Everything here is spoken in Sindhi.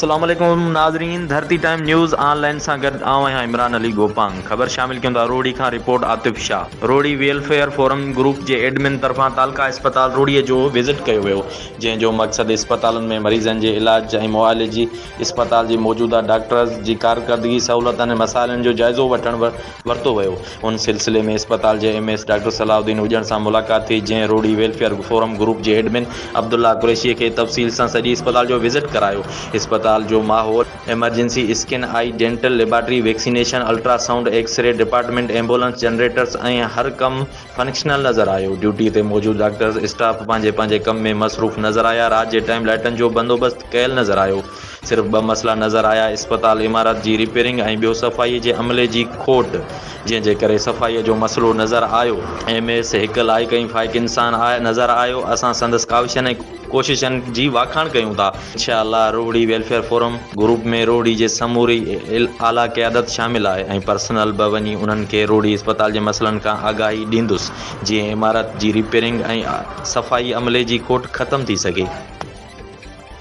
السلام عليڪم ناظرين ڌرتي ٽائيم نيوز آن لائين سان گڏ آئون آهيان عمران علي گوپانگ خبر شامل ڪيون ٿا روهڙي کان report Atif Shah Rohri welfare forum group جي ايڊمن طرفان تعلقه اسپتال روهڙي جو وزٽ ڪيو ويو جنهن جو مقصد اسپتالن ۾ مريضن جي علاج ۽ معالجي اسپتال جي موجوده ڊاڪٽرز جي ڪارڪردگي سهولتن ۽ مسائلن جو جائزو وٺڻ ورتو ويو. ان سلسلي ۾ اسپتال جي M S doctor Salahuddin Ujan سان ملاقات ٿي، جنهن روهڙي ويلفيئر فورم گروپ جي ايڊمن عبدالله قريشي کي تفصيل سان سڄي اسپتال جو وزٽ ڪرايو. اسپتال جو ماحول، emergency, skin, eye, dental, laboratory, vaccination, ultrasound, x ray department, ambulance, generators ۽ هر ڪم فنڪشنل نظر آيو. ڊيوٽي تي موجود ڊاڪٽرز، اسٽاف پنهنجي پنهنجي ڪم ۾ مصروف نظر آيا. رات جي ٽائيم لائٽن جو بندوبست ڪيل نظر آيو. صرف ٻه مسئلا نظر آيا اسپتال عمارت جي رپيئرنگ ۽ ٻيو صفائي جي عملي جي کوٽ جنهن جي ڪري صفائي جو مسئلو نظر آيو. ايم ايس هڪ لائق ۽ فائق انسان نظر آيو. اسان سندس ڪاوشن ۽ ڪوششن جي واکاڻ ڪيون ٿا. انشاء الله Rohri welfare forum group ۾ Rohri جي سموري اعليٰ قيادت شامل آهي ۽ پرسنل به وڃي انهن کي روهڙي اسپتال جي مسئلن کان آگاهي ڏيندس جيئن عمارت جي رپيئرنگ ۽ صفائي عملي جي کوٽ ختم ٿي سگهي.